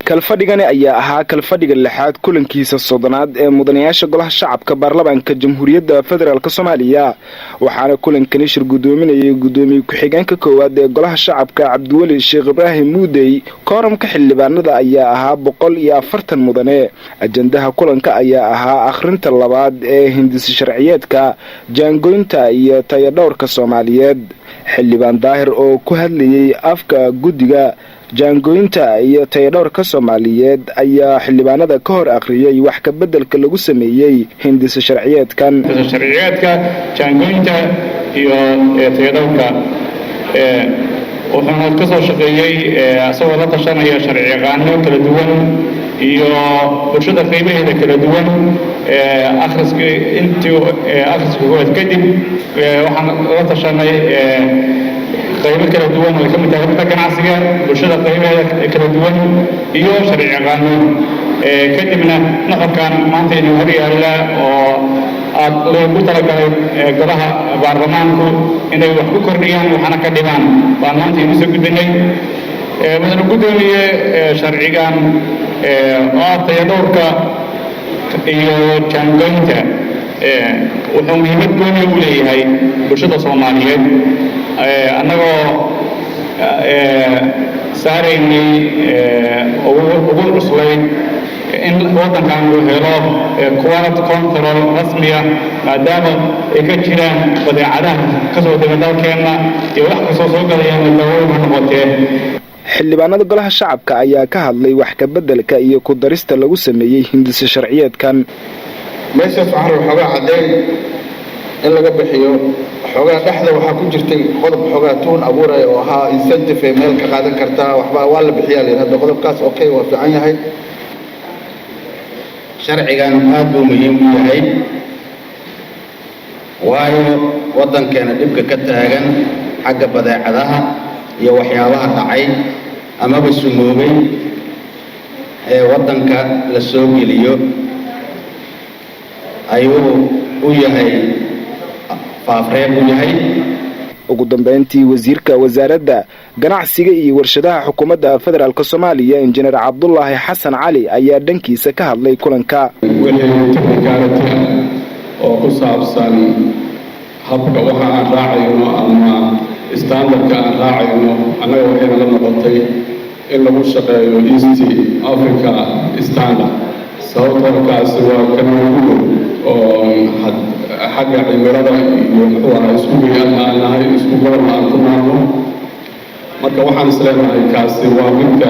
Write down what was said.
Kalfadhigani ayaa ahaa kalfadhiga lixaad, kulankiisa 30aad ee mudanayaasha Golaha Shacabka Baarlamaanka Jamhuuriyadda Federaalka Soomaaliya. Waxaana kulankani shir guddoominayay guddoomiye ku-xigeenka koowaad ee Golaha Shacabka, Cabdiweli Sheekh Ibraahim Muudey. Kooramka xildhibaanada ayaa ahaa 140 mudane. Ajandaha kulanka ayaa ahaa akhrinta labaad ee hindisi sharciyeedka jaangoynta iyo tayadhowrka Soomaaliyeed. Xildhibaan Daahir oo ku hadlayay afka guddiga jaangooynta iyo tayadhowrka Soomaaliyeed ayaa xildhibaanada ka hor akhriyey wax ka beddelka lagu sameeyey hindisa sharciyeedkan. Sharciyeedka jaangooynta iyo tayadhowrka wuxuuna ka soo shaqeeyey isagoo la tashanaya sharciyaqaano kala duwan iyo bulshada qaybaheeda kala duwan. Akhriskii, intii akhriska koowaad kadib, waxaan la tashanay qaybo kala duwan oo ay ka mid tahay rugta ganacsiga, bulshada qaybaheeda kala duwan iyo sharci yaqaano. Kadibna nuxurkan maanta inuu hor yaalla oo aad loogu talagalay golaha baarlamaanku inay wax ku kordhiyaan waxna ka dhimaan baan maanta idin soo gudbinay. Mudane guddoomiye, sharcigan oo ah tayadhowrka iyo jaangoynta wuxuu muhiimad gooniya u leeyahay bulshada Soomaaliyeed. Annagoo saaraynay ugu cuslayd in waddankan uu helo quality control rasmiya, maadaama ay ka jiraan badeecadaha ka soo dega dalkeenna iyo wax kastoo soo galayaan, daawooyin ha noqotee. Xildhibaanada Golaha Shacabka ayaa ka hadlay wax ka beddelka iyo ku darista lagu sameeyey hindisa sharciyeedkan. Meeshaas waxaan raba xoogaa caddeyn in laga bixiyo. Xoogaa dhexda waxaa ku jirtay qodob xoogaa tuun abuuraya oo ahaa incentive ay meel ka qaadan kartaa, waxba waa la bixiyaa la yidhi. Hadda qodobkaas okay, waa fiican yahay. Sharcigan aad buu muhiim u yahay, waayo waddankeena dhibka ka taagan xagga badeecadaha iyo waxyaabaha dhacay amaba sumoobay ee waddanka la soo geliyo ayuu u yahay faafreeb u yahay. Ugu dambeyntii, wasiirka Wasaaradda Ganacsiga iyo Warshadaha Xukuumadda Federaalka Soomaaliya, Injineer Cabdulaahi Xasan Cali, ayaa dhankiisa ka hadlay kulanka. Wixii technicality ah oo ku saabsan habka waxa aan raacayno ama standardka aan raacayno, annaga waxayna la noqotay in lagu shaqeeyo East Africa Standard, sababtoo kaasi waa kan ugu dhow oo xagga cimilada iyo muxuu ahaa isku geyan aan nahay, isku gobol aan ku naano. Marka waxaan is leenahay kaasi waa midka